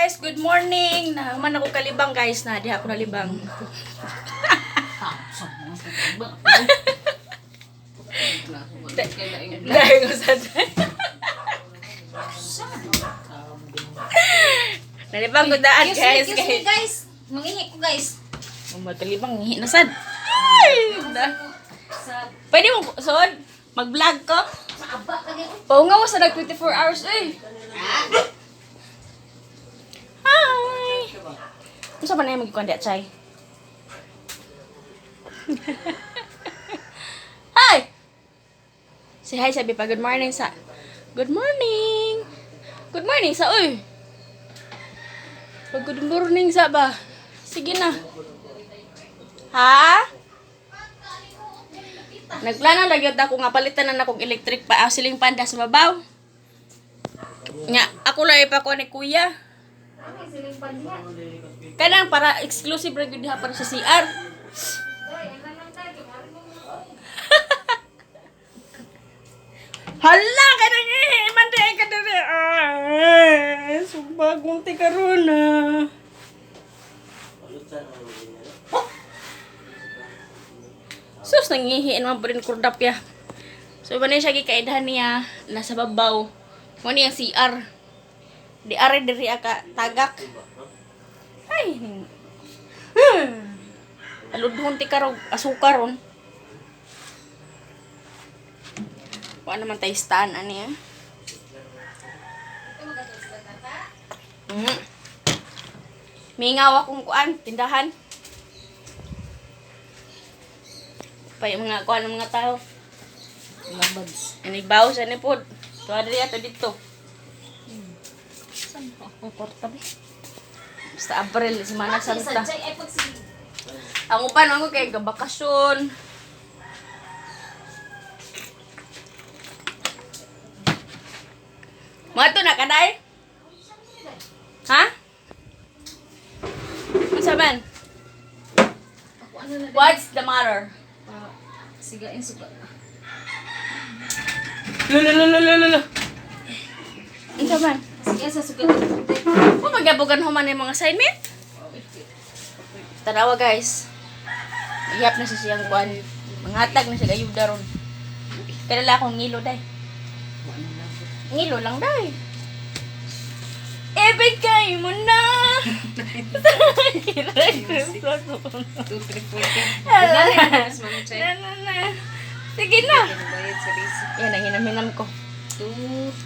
Guys! Good morning! Naman ako kalibang, guys, na di ako nalibang. Dahil ko sa nalibang ko daan, Excuse me, guys. excuse me, guys. Mangihi ko, guys. Kung magkalibang, ngihi na sad. Ay! Sa Pwede mo, son, mag-vlog ko. maaba ka gyud. Paunga mo sa nag 24 hours, eh. Hi! Unsa man na yung magikuan di, Chay? Hi! Say hi, sabi pa. Good morning sa... Good morning! Good morning sa, uy! Pag good morning sa ba? Sige na. Ha? Nagplano lagi ako nga palitan na akong electric pa siling panda sa babaw. Nga, ako lang ipakuha ni kuya. Kanang para exclusive ra gyud diha para sa CR. Hala kanang eh man di ka diri. Ay, subagong ti karon ah. Sus, nangihi naman pa rin kurdap ya. So, iba na siya gikaidhan niya, nasa babaw. Mo niya CR. Di are diri aka tagak. Ay, aludhon ti karog asukar ron. Wa naman tayo staan ani ah. Mingaw akong kuan, tindahan. Pa yung mga kuan ng mga tao. Labads. Inigbaw sa ni pod. Tuwa diri ato dito. Saan ko ako kwarta be? Basta April, Semana Santa. Sa ay pag sige. Ang uban ako kay gabakasyon. Mga to na kaday? Ha? Unsa man? Ako ano na What's the matter? Sigain suka. Lulululululu. Unsa man? Sige sa suka. Kung magabugan human yung mga assignment? Tanawa, guys. Iyap na siya siyang kuan. Mangatag na siya ayuda ron. Kadala akong ngilo day. Ngilo lang day. Ibigay mo na. 2 3 4. Na, na, na. Sige na. Bayad sa resi. Yan ang hinaminam ko. 2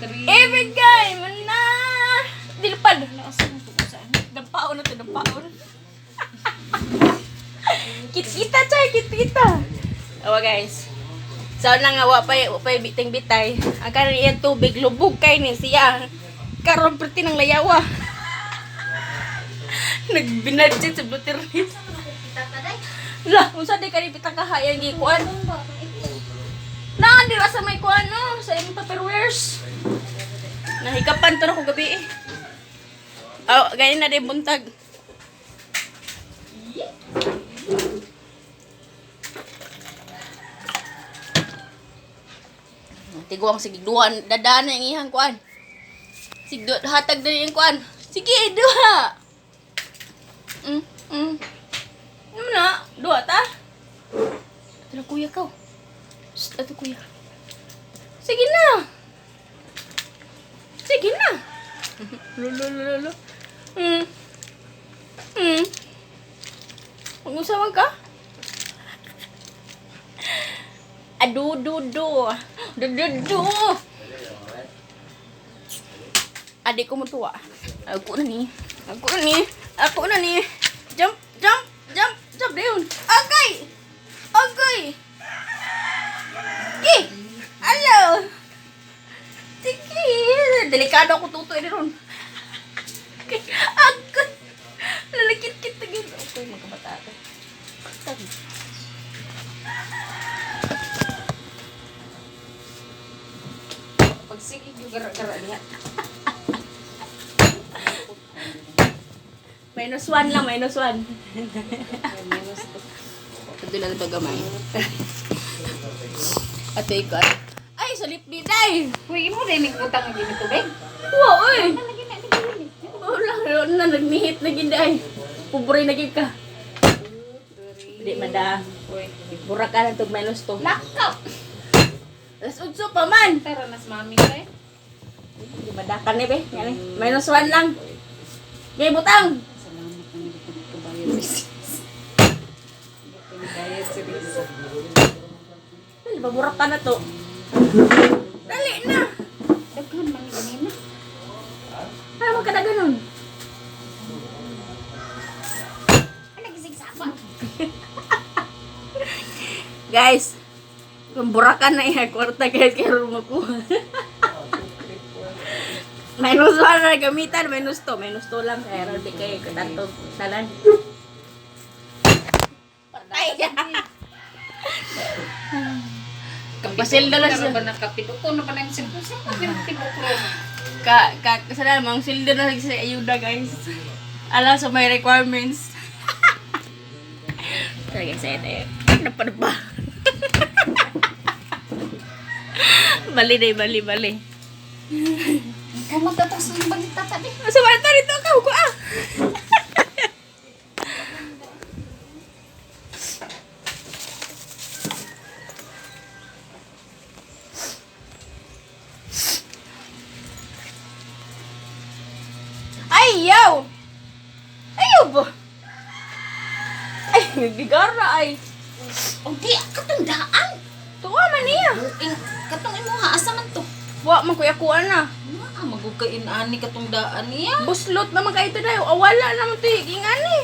3. Ibigay mo na. Dilpad. Asa mo to sa ano? Dampaon na to, dampaon. Kitita, chay, kitita. Awa, guys. So na nga, wa pa biting bitay. Ang karon iya tubig, lubog kay ni siya. Karon perti ng layawa. Nagbinadget sa Bluternis. Lah, unsa di kani bitang kahayang gikuan? Na, dira sa may kuan no, sa imong Tupperwares. Nahikapan to na ko gabi eh. Oh, ganyan na din buntag. Tiguang sige duan dadaan na yung ihang kuan. Sige hatag na yung kuan. Sige duha. Ano na? Duha ta? Ato na kuya ka. Shh, ato kuya. Sige na. Sige na. Lolo. Mag-usawan ka? Adu, du, du. Du, du, du. Adik ko mutuwa. Ako na ni. Ako na ni. Ako na ni. Jump, jump, jump, jump down. Okay. Okay. Ki. Hello. Sige. Delikado ako tutoy ron. Okay. Ako. Lalakit-kit na yun. Okay, magkabata ako. Tag. Pag sige yung gara-gara niya. -1 lang, -1. Minus to. Ito lang ito gamay. Ate, ikaw. Ay, sa lip ni Day! Uy, imo rin ning utang ang gini tubig. Wow, uy! Lagi na lagi. Wala. Na nagnihit na gid ay. Pobre na gid ka. Di man da. Bura ka na tug minus 2. Lakaw! Alas 8 pa man. Tara nas mami kay. Di ba dakan ni be? Ngani. Minus 1 lang. Gay butang. Salamat na hindi ko nagkabayad si Sis. Hindi ko nagbayad si Risa. Dali ba burak ka na to. Dali na. Daghan man ni ganina. Ay, wag ka na ganun. Ay, nagising sa apa. Guys, kung burakan na iya, kwarta guys, kaya makuha. Minus 1 na gamitan, minus 2. Minus 2 lang, kaya di kayo katatog talan. Patay! Pasil na lang siya. Ba nakapilo ko na pa na yung simple simple pero ko. Ka, ka, kasalanan, mang sildo na lang sa ayuda, guys. Alam sa may requirements. Sorry guys, ayun, ayun. Napanaba. Bali day, bali, bali. Ikaw magtatas ng balita tabi. Sa mga dito ka, ko ah. Ay, yaw! Ayaw ba? Ay, nagigara ay. O di katong daan. Tuwa man niya. Ing katong imuha asa man to? Wa man kuya kuha na. Naa magukain ani katong daan niya. Buslot naman kayo ito dahil. Awala naman ito yung ingani.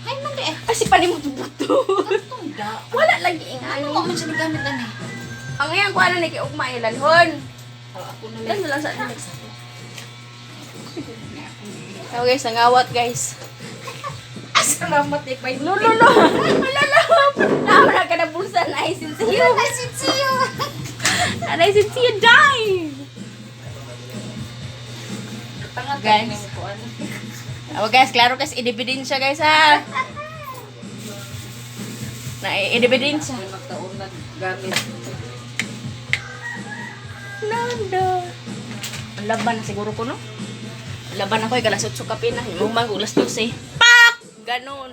Hay man di eh. Kasi panimot-buto. Katong daan. Wala lagi ingani. Ano mo man siya nagamit ani? Ang iyang kuha na ni kay Ugma ilanhon. Ah, ako na Ilan na lang sa So guys, nangawat guys. Ah, salamat eh. Bye. No, no, no. Wala na. Nawala ka na bulsa. Nice and see you. Nice to see you. Nice and see you die. Tanga Guys. ko ano. Oh, guys, klaro kasi idebidensya guys ha. Na idebidensya. Magtaon na gamit. Nanda. Ang laban na siguro ko no. Ang laban ako ay galas 8 kape na. Yung mga ulas 12. Pak! Ganon.